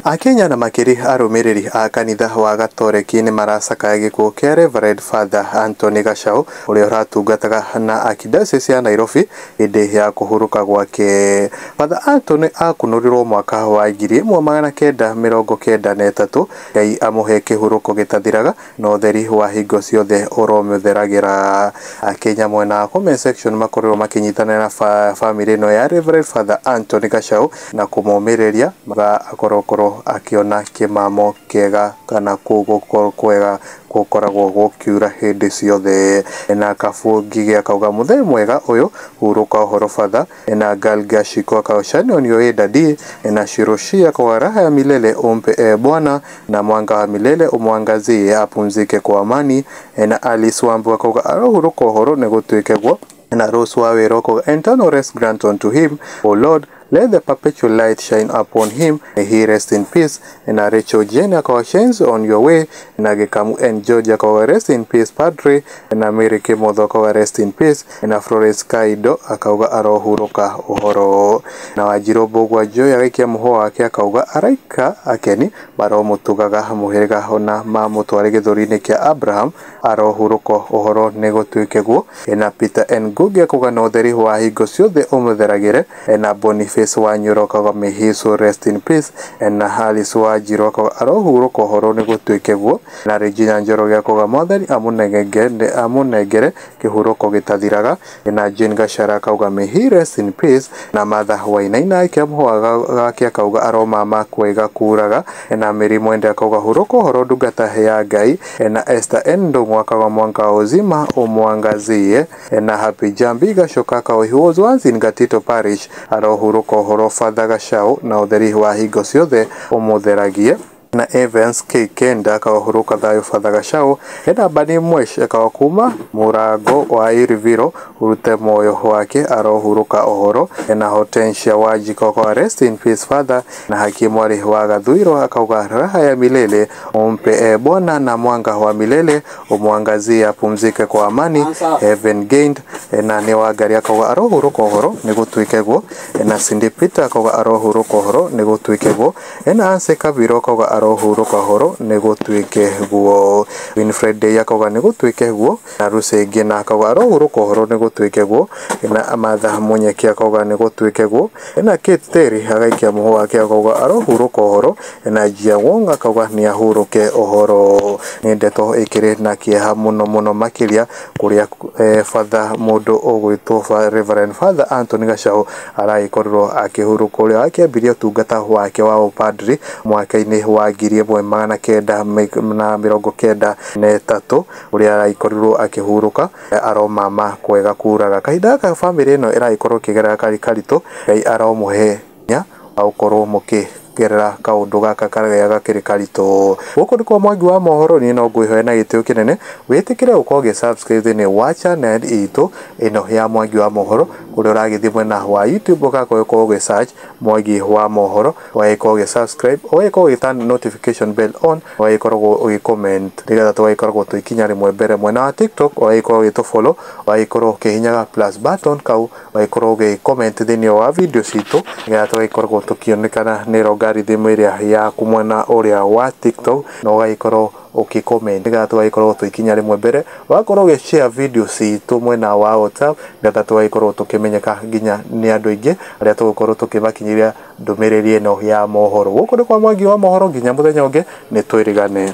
Akenya na makĩri arũmĩrĩri a kanitha wa Gatoreki nĩ maracakaya gĩkuũ kĩa Reverend Father Anthony Gachau ũrĩa ũratungataga na Archdiocese ya Nairobi hĩndĩ ya kũhurũka gwake. Father Anthony akunũrirwo mwaka wa 1993. Ngai amũhe kĩhurũko gĩtathiraga na ũtheri wa hingo ciothe ũromũtheragĩra. Akenya mwena wa comment section makorirwo makĩnyitanĩra na famĩlĩ ĩno ya Reverend Father Anthony Gachau na kũmũmĩrĩria akorwo akĩona kĩmamo kĩega kana kũu kwega gũkoragwo gũkiura hĩndĩ ciothe. Na Kabũngi akauga mũthee mwega ũyũ hurũka ũhoro Father. Na Galgashiko akauga shine on your head daddy. Na Shiroshi akauga raha ya milele umpe e Bwana na mwanga wa milele umwangazie apumzike kwa amani. Na Alice Wambu akauga arohurũka ũhoro nĩ gũtuĩke guo. Na Rose Wawero akauga eternal rest grant unto him, O Lord, let the perpetual light shine upon him, may he rest in peace. Na Rachel Jane akauga shines on your way. Na Gikamu N George akauga rest in peace padre. Na Mary Kimotho akauga rest in peace. Na Florence Kaido akauga arohurũka ũhoro. Na Wanjirũ Mbũgua Joy agaikia mũhũa wake akauga araika akeni maromũtugaga mũhĩrĩga ona mamũtware gĩthũri-inĩ kĩa Abraham arohurũka ũhoro nĩ gũtuĩke guo. Na Peter N Ngugi akauga na ũtheri wa hingo ciothe ũmũtheragĩre. Na Boniface Wanyũro akauga may he so rest in peace. Na Alice Wanjirũ akauga arohurũka ũhoro nĩ gũtuĩke guo. Na Regina Njoroge akauga Mwathani amũnengere kĩhurũko gĩtathiraga. Na Jane Gachara akauga may he rest in peace. Na Martha Wainaina aikia mũhũa gake akauga aromama kwega kuraga. Na Mary Mwende akauga hurũka ũhoro ndungata ya Ngai. Na Esther N Ndung'u akauga mwanga wa uzima umwangazie. Na Happy Jambi Gacoka akauga he was once in Gatito Parish arohurũka ũhoro Father Gachau na ũtheri wa hingo ciothe ũmũtheragie. Na Evans K Kenda akauga hurũka thayũ Father Gachau. Ena Bani Mwesh akauga kuma mũrango wa Iriviro urute moyo wake arohurũka ũhoro. Na Hortensia Wanjiko akauga rest in peace Father. Na Hakimu Mwarĩ wa Gathuiro akauga raha ya milele umpe e Bwana na mwanga wa milele umwangazie apumzike kwa amani, heaven gained. Na nĩ Wangari akauga arohurũka ũhoro nĩ gũtuĩke guo. Na Cindy Peter akauga arohurũka ũhoro nĩ gũtuĩke guo. Na Anse Kabiro akauga arohurũka ũhoro nĩ gũtuĩke guo. Winfred Day akauga nĩ gũtuĩke guo. Na Lucy Ngina akauga arohurũka ũhoro nĩ gũtuĩke guo. Na Martha Munyeki akauga nĩ gũtuĩke guo. Na Kate Terry agaikia mũhũ wake akauga arohurũka ũhoro. Na Jia Wong akauga nĩ ahurũke ũhoro. Nĩ ndeto ĩkĩrĩ na kĩeha mũno mũno makĩria kũrĩa Father mũndũ ũgwĩtwo Reverend Father Anthony Gachau aragĩkorirwo akĩhurũka, ũrĩa wakĩambirie ũtungata wake wa ũpadri mwaka-inĩ wa 1993 ũrĩa aragĩkorirwo akĩhurũka aromama kwega kuraga. Kahinda gaka famĩlĩ ĩno ĩragĩkorwo ĩkĩgerera karĩ karitũ. Ngai aromũhe hinya wa gũkorwo mũkĩgerera kaũndũ gaka karĩa gakĩrĩ karitũ. Gũkũ nĩkuo Mwangi wa mohoro, niĩ no ngwĩhoya na gĩtĩo kĩnene wĩtĩkĩre gũkorwo ũgĩ subscribe thĩinĩ wa channel itũ ĩno ya Mwangi wa mohoro, kũrĩa ũragĩthiĩ mwena wa YouTube ũgakorwo ũgĩ search Mwangi wa mohoro, ũgagĩkorwo ũgĩ subscribe, ũgagĩkorwo ũgĩ turn notification bell on, ũgagĩkorwo ũgĩ comment nĩgetha tũgagĩkoragwo tũikinya rĩmwe mbere. Mwena wa TikTok ũgagĩkorwo ũgĩtũ follow, ũgagĩkorwo ũkĩhihinyaga plus button kau, ũgagĩkorwo ũgĩ comment thĩinĩ wa video citũ nĩgetha tũgagĩkoragwo tũkĩonekana nĩ logarithm ĩrĩa yaku mwena ũrĩa wa TikTok, na ũgagĩkorwo ũkĩ comment nĩgetha tũgagĩkorwo tũikinya rĩmwe mbere. Ũgakorwo ũgĩ share video citũ mwena wa WhatsApp nĩgetha tũgagĩkorwo tũkĩmenyeka nginya nĩ andũ aingĩ arĩa tũgũkorwo tũkĩmakinyĩria ndũmĩrĩri ĩno ya mohoro. Gũkũ nĩ kwa Mwangi wa mohoro, nginya mũthenya ũngĩ nĩ twĩrĩgane.